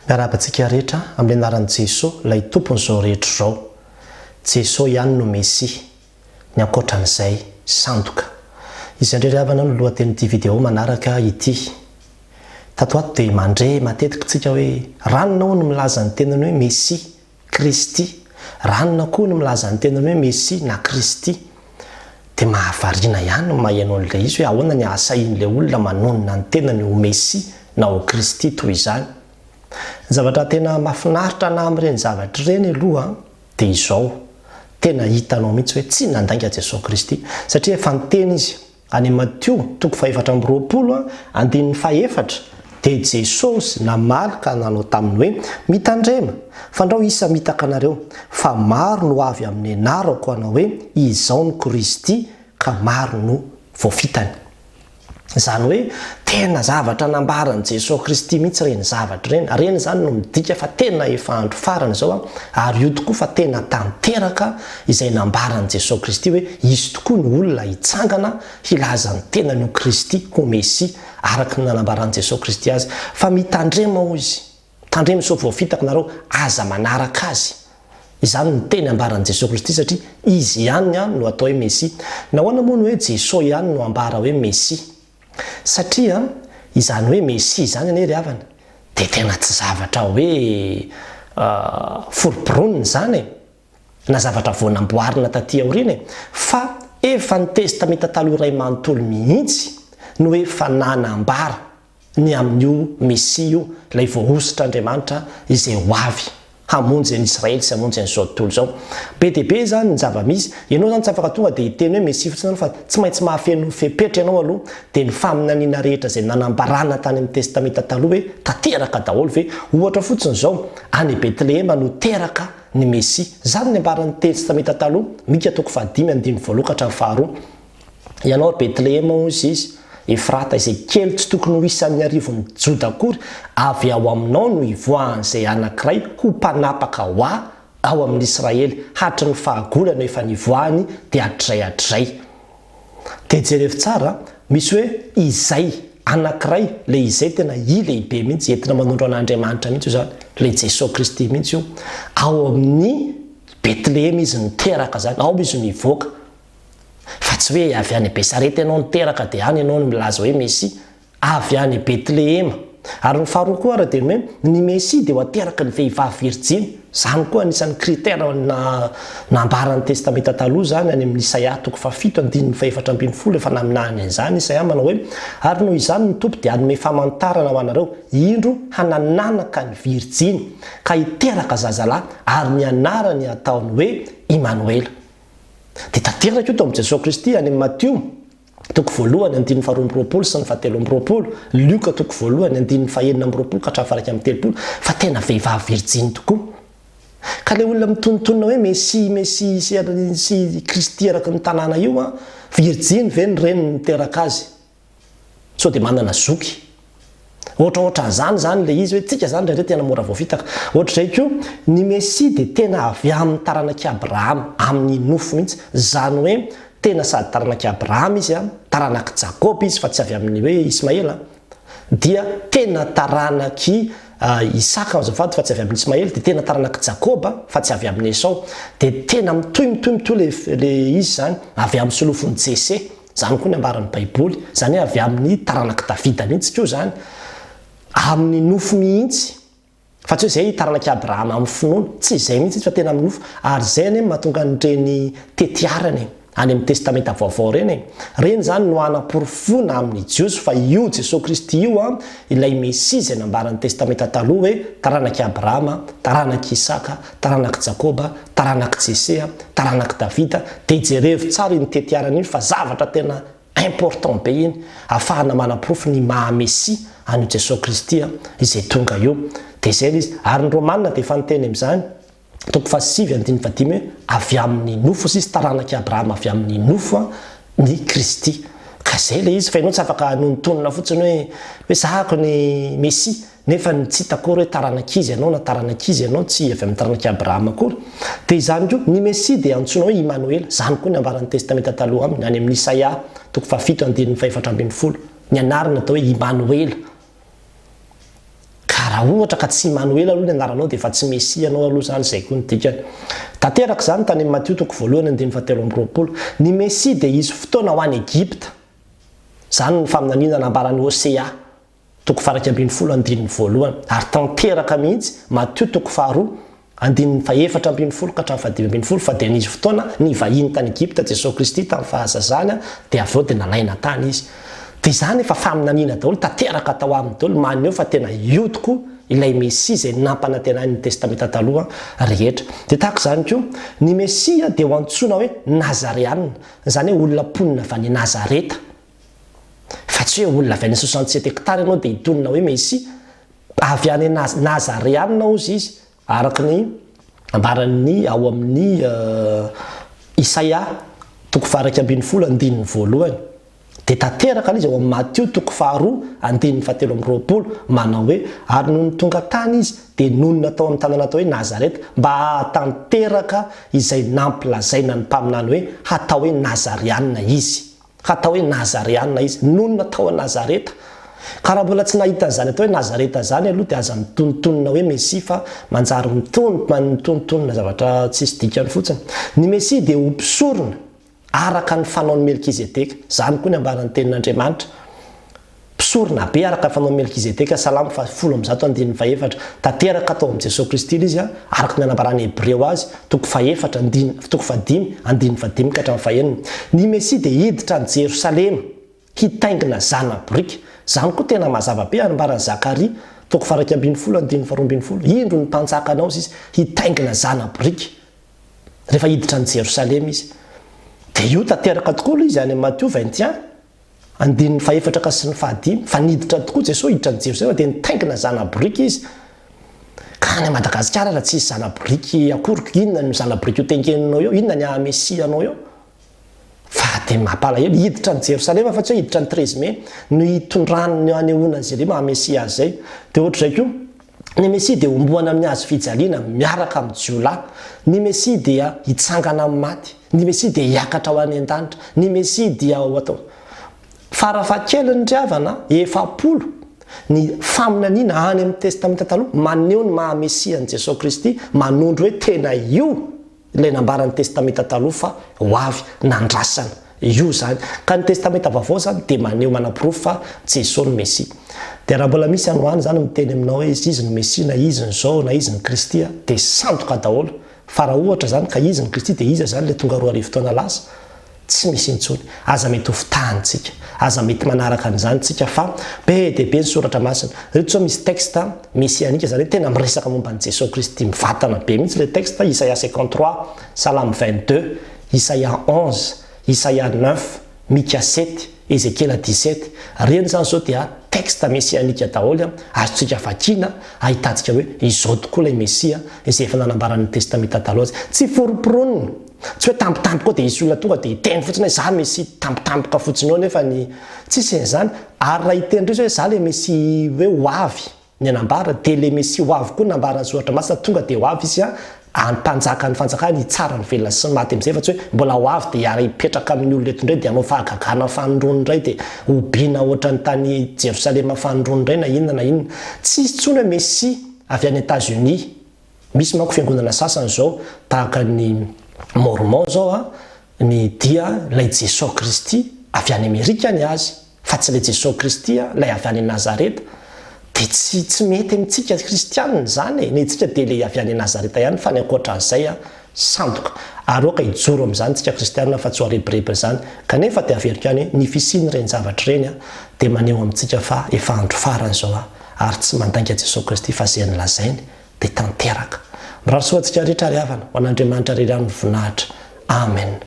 Miarahaba antsika rehetra amin'ny anaran'i Jeso ilay Tompon'izao rehetra izao. Jeso ihany no Mesia. Ny ankoatran'izay, sandoka. Izay indray ry havana no lohatenin'ity video manaraka ity. Tato ato dia mandre matetika isika hoe ranona hono milaza ny tenany hoe Mesia. Kristy. Ranona koa ny milaza ny tenany hoe Mesia na Kristy. Dia mahavariana ihany ny maheno an'ilay izy hoe ahoana ny ahasahian'ilay olona manonona ny tenany ho Mesia na ho Kristy toy izany. Ny zavatra tena mahafinaritra anà amin'ireny zavatra ireny aloha dia izao, tena hitanao mihitsy hoe tsy nandainga Jesoa Kristy satria efa niteny Izy Any Matio, toko fahefatra amby 20, andininy fahefatra, dia Jesosy namaly ka nanao taminy hoe, Mitandrema, fandrao hisy hamitaka anareo, fa maro no ho avy amin'ny anarako hanao hoe, Izao no Kristy, ka maro no voafitany. Izany hoe, tena zavatra nambaran'i Jesosy Kristy mihitsy ireny zavatra ireny. Ary ireny izany no midika fa tena efa andro farany izao, ary io tokoa fa tena tanteraka izay nambaran'i Jesoa Kristy hoe hisy tokoa ny olona hitsangana hilaza ny tenany ho Kristy, ho Mesia, araka ny nanambaran'i Jesoa Kristy azy. Fa mitandrema, hoy Izy, tandremo sao voafitaka nareo, aza manaraka azy. Izany no teny ambaran'i Jesoa Kristy satria Izy ihany no atao hoe Mesia. Nahoana moa no hoe Jesoa ihany no ambara hoe Mesia? Satria izany hoe Mesia izany anie ry havana dia tena tsy zavatra hoe foromporonina izany e! na zavatra vao namboarina taty aoriana e, fa efa ny Testamenta Taloha iray manontolo mihitsy no efa nanambara ny amin'io Mesia io, ilay voahosotr'Andriamanitra izay ho avy hamonjy an'i Israely sy hamonjy an'izao tontolo izao. Be dia be izany ny zava-misy. Ianao izany tsy afaka tonga dia hiteny hoe Mesia fotsiny ianao fa tsy maintsy mahafeno fepetra ianao aloha, dia ny faminaniana rehetra izay nanambarana tany amin'ny Testamenta Taloha hoe tanteraka daholo ve? Ohatra fotsiny izao, any Betlehema no teraka ny Mesia. Izany ny ambaran'ny Testamenta Taloha, Mika toko fahadimy andininy voalohany ka hatramin'ny faharoa. Ianao ry Betlehema, hoy izy, Efrata, izay kely tsy tokony ho isan'ny arivon'ny Joda akory, avy ao aminao no hivoahan'izay anankiray ho mpanapaka ho ahy ao amin'i Israely, hatry ny fahagola no efa nivoahany dia hatrizay hatrizay. Dia jerevo tsara, misy hoe izay, anankiray, ilay izay tena i lehibe mihitsy, entina manondro an'Andriamanitra mihitsy io izany, ilay Jesoa Kristy mihitsy io. Ao amin'ny Betlehema izy niteraka izany, ao izy no hivoaka. Fa tsy hoe avy any Besarety ianao niteraka dia any ianao no milaza hoe Mesia. Avy any Betlehema. Ary ny faharoa koa ary dia ny hoe ny Mesia dia ho ateraky ny vehivavy virjiny. Izany koa anisan'ny critère nambaran'ny Testamenta Taloha izany any amin'ny Isaia toko fahafito andininy fahefatra 18 efa naminany an'izany Isaia manao hoe, Ary noho izany ny Tompo dia hanome famantarana ho anareo, indro hanananaka ny virjiny ka hiteraka zazalahy ary ny anarany hataony hoe Imanoela. Dia tanteraka io tao amin'i Jesoa Kristy any amin'ny Matio toko voalohany andininy faharoa 22 sy ny fahatelo 22, Lioka toko voalohany andininy fahenina 22 ka hatramin'ny faha 31, fa tena vehivavy virjiny tokoa. Ka ilay olona mitonontonona hoe Mesia, Mesia sy sy Kristy eraky ny tanàna io an, virjiny ve ny reniny niteraka azy? Sao dia manana zoky. Ohatraohatran'izany izany ilay izy hoe tsika izany indraindray tena mora voafitaka. Ohatr'izay koa, ny Mesia dia tena avy amin'ny taranak'i Abrahama, amin'ny nofo mihitsy. Izany hoe tena sady taranak'i Abrahama izy, taranak'i Jakoba izy fa tsy avy amin'ny hoe Ismaela, dia tena taranak'i Isaka azafady fa tsy avy amin'i Ismaela, dia tena taranak'i Jakoba fa tsy avy amin'i Esao. Dia tena mitohy mitohy mitohy ilay izy izany, avy amin'ny solofon'i Jese. Izany koa ny ambaran'ny Baiboly. Izany hoe avy amin'ny taranak'i Davida mihitsy koa izany. Amin'ny nofo mihitsy. Fa tsy hoe izay taranak'i Abrahama amin'ny finoana. Tsy izay mihitsy izy fa tena amin'ny nofo. Ary izay anie no mahatonga an'ireny tetiarana e, any amin'ny Testamenta Vaovao ireny e. Ireny izany no hanaporofoana amin'ny Jiosy fa io Jesoa Kristy io an, ilay Mesia izay nambaran'ny Testamenta Taloha hoe taranak'i Abrahama, taranak'i Isaka, taranak'i Jakoba, taranak'i Jesea, taranak'i Davida, dia jerevo tsara iny tetiarana iny fa zavatra tena important be iny ahafahana manaporofo ny maha Mesia an'io Jesoa Kristy izay tonga io. Dia izay ilay izy. Ary ny Romana dia efa niteny amin'izany, toko fahasivy andininy fahadimy hoe avy amin'ny nofo sisa, taranak'i Abrahama avy amin'ny nofo ny Kristy. Ka izay ilay izy fa ianao tsy afaka hanonontonona fotsiny hoe hoe zahako ny Mesia. Nefa ny tsy hita akory hoe taranak'iza ianao na taranak'iza ianao, tsy avy amin'ny taranak'i Abrahama akory. Dia izany koa, ny Mesia dia antsoina hoe Imanoela, izany koa ny ambaran'ny Testamenta Taloha aminy, any amin'ny Isaia, toko fahafito andininy fahefatra 18, ny anarany atao hoe Imanoela. Ka. Raha ohatra ka tsy Imanoela aloha ny anaranao dia efa tsy Mesia ianao aloha izany, izay koa ny dikany. Tanteraka izany tany amin'ny Matio toko voalohany andininy fahatelo amby 20. Ny Mesia dia hisy fotoana ho any Egypta. Izany ny faminaniana nambaran'i Hosea toko faha-11 andininy voalohany. Ary tanteraka mihitsy, Matio toko faharoa Andininy fahefatra ambinifolo ka hatramin'ny fahadimy ambinifolo, fa dia nisy fotoana nivahiny tany Egypta Jesoa Kristy tamin'ny fahazazany, dia avy eo dia nalaina tany Izy. Dia izany efa faminaniana daholo, tanteraka tao aminy daholo, maneho fa tena io tokoa ilay Mesia izay nampanantenain'ny Testamenta Taloha rehetra. Dia tahaka izany koa, ny Mesia dia ho antsoina hoe Nazareana, izany hoe olona mponina avy any Nazareta. Fa tsy hoe olona avy any 67 hectares ianao dia hitonona hoe Mesia. Avy any Nazareana hozy izy, araka ny ambaran'ny ao amin'ny Isaia toko faha-11 andininy voalohany. Dia tanteraka ilay izy ao amin'ny Matio toko faharoa andininy fahatelo amby 20, manao hoe, Ary nony tonga tany izy, dia nonina tao amin'ny tanàna atao hoe Nazareta, mba hahatanteraka izay nampilazaina ny mpaminany hoe, Hatao hoe Nazareana izy. Hatao hoe Nazareana izy. Nonina tao Nazareta. Ka raha mbola tsy nahita an'izany atao hoe Nazareta izany aloha dia aza mitonontonona hoe Mesia fa manjary mitonontonona zavatra tsisy dikany fotsiny. Ny Mesia dia ho mpisorona araka ny fanaon'i Melkizedeka. Izany koa ny ambaran'ny Tenin'Andriamanitra. Mpisorona be araka ny fanaon'i Melkizedeka, Salamo faha 110 andininy fahefatra. Tanteraka tao amin'i Jesoa Kristy ilay izy, araka ny nanambaran'ny Hebreo azy, toko fahefatra andininy, toko fahadimy, andininy fahadimy ka hatramin'ny fahenina. Ny Mesia dia hiditra any Jerosalema, hitaingina zana-boriky. Izany koa tena mazava be, anambaran'i Zakaria, toko faha 11 andininy faha 12. Indro ny mpanjakanao, hozy izy, hitaingina zana-boriky. Rehefa hiditra any Jerosalema izy. Dia io tanteraka tokoa ilay izy any amin'ny Matio 21. Andininy fahefatra ka sy ny fahadimy, fa niditra tokoa Jesoa hiditra any Jerosalema dia nitaingina zana-boriky Izy. Ka any Madagasikara raha tsisy zana-boriky akory, inona no zana-boriky ho tengeninao eo? Inona ny haha-Mesia anao eo? Fa dia mampalahelo, hiditra any Jerosalema fa tsy hoe hiditra any 13 mai no hitondrany no hanehoana an'izay le maha-Mesia azy izay. Dia ohatr'izay koa, ny Mesia dia homboana amin'ny hazo fijaliana miaraka amin'ny jiolahy. Ny Mesia dia hitsangana amin'ny maty. Ny Mesia dia hiakatra ho any an-danitra. Ny Mesia dia ho atao. Farafahakeliny ry havana, 40 ny faminaniana any amin'ny Testamenta Taloha maneho ny maha-Mesia an'i Jesoa Kristy, manondro hoe tena io ilay nambaran'ny Testamenta Taloha fa ho avy, nandrasana. Io izany. Ka ny Testamenta Vaovao izany dia maneho, manaporofo fa Jesoa no Mesia. Dia raha mbola misy any ho any izany miteny aminao hoe izy no Mesia na izy no izao na izy no Kristy dia sandoka daholo. Fa raha ohatra izany ka izy no Kristy dia iza izany ilay tonga 2000 taona lasa? Tsy misy intsony. Aza mety ho fitahany tsika. Aza mety manaraka an'izany tsika fa be dia be ny soratra masina. Ireto zao misy texte messianique izany hoe tena miresaka momba an'i Jesoa Kristy mivantana be mihitsy ilay texte, Isaia 53, Salamo 22, Isaia 11, Isaia 9, Mika 7, Ezekiela 17. Ireny izany izao dia texte messianique daholo azontsika vakiana ahitantsika hoe izao tokoa ilay Mesia izay efa nanambaran'ny Testamenta Taloha azy. Tsy foromporonina, tsy hoe tampotampoka eo dia hisy olona tonga dia hiteny fotsiny hoe za Mesia tampotampoka fotsiny eo nefa ny tsisy an'izany. Ary raha hiteny indray izy hoe za ilay Mesia hoe ho avy, Ny anambara dia le Mesia ho avy koa nambaran'ny Soratra Masina tonga dia ho avy izy an mpanjaka ny fanjakany hitsara ny velona sy ny maty amizay fa tsy hoe mbola ho avy dia hiara hipetraka amin'ny olona eto indray dia hanao fahagagana fanindroany indray dia hobiana ohatran'ny tany Jerosalema fanindroany indray na inona na inona tsy hisy intsony hoe Mesia avy any Etats Unis misy manko fiangonana sasany izao tahaka ny Mormon izao an ny dia ilay Jesoa Kristy avy any Amerika ny azy fa tsy ilay Jesoa Kristy ilay avy any Nazareta, dia tsy tsy mety amintsika kristianina izany e, ny antsika dia ilay avy any Nazareta ihany fa ny ankoatra an'izay sandoka, ary aoka hijoro amin'izany tsika kristianina fa tsy ho arebirebin'izany, kanefa dia averiko ihany hoe ny fisian'ireny zavatra ireny dia maneho amintsika fa efa andro farany izao ary tsy mandainga Jesoa Kristy fa izay nolazainy dia tanteraka. Mirary soa antsika rehetra ry havana, ho an'Andriamanitra irery ihany ny voninahitra. Amen.